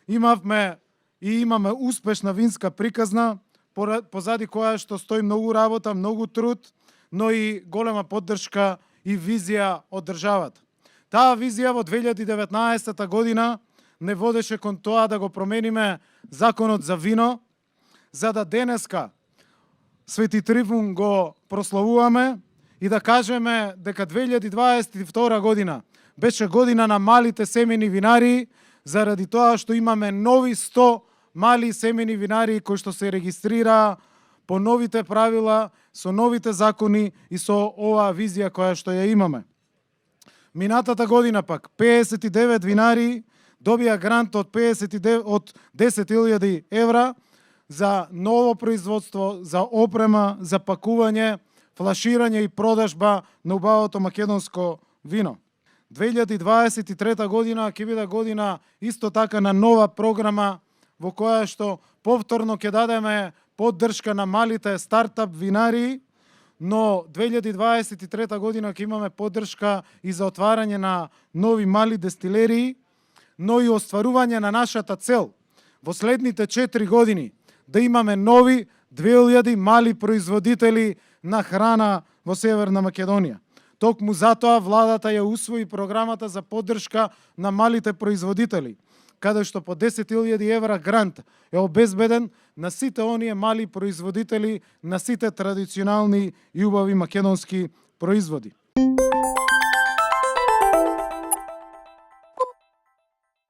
Имавме и имаме успешна винска приказна, позади која што стои многу работа, многу труд, но и голема поддршка и визија од државата. Таа визија во 2019 година не водеше кон тоа да го промениме законот за вино, за да денеска Свети Трифун го прославуваме и да кажеме дека 2022 година беше година на малите семени винари, заради тоа што имаме нови 100 мали семени винари кои што се регистрираа по новите правила, со новите закони и со оваа визија која што ја имаме. Минатата година пак 59 винари добија грант од 10.000 евра за ново производство, за опрема, за пакување, флаширање и продажба на убавото македонско вино. 2023 година ќе биде година исто така на нова програма во која што повторно ќе дадеме поддршка на малите стартап винари, но 2023 година ќе имаме поддршка и за отварање на нови мали дестилерии, но и остварување на нашата цел во следните 4 години да имаме нови 2000 мали производители на храна во Северна Македонија. Токму затоа владата ја усвои програмата за поддршка на малите производители, каде што по 10.000 евра грант е обезбеден на сите оние мали производители, на сите традиционални и убави македонски производи.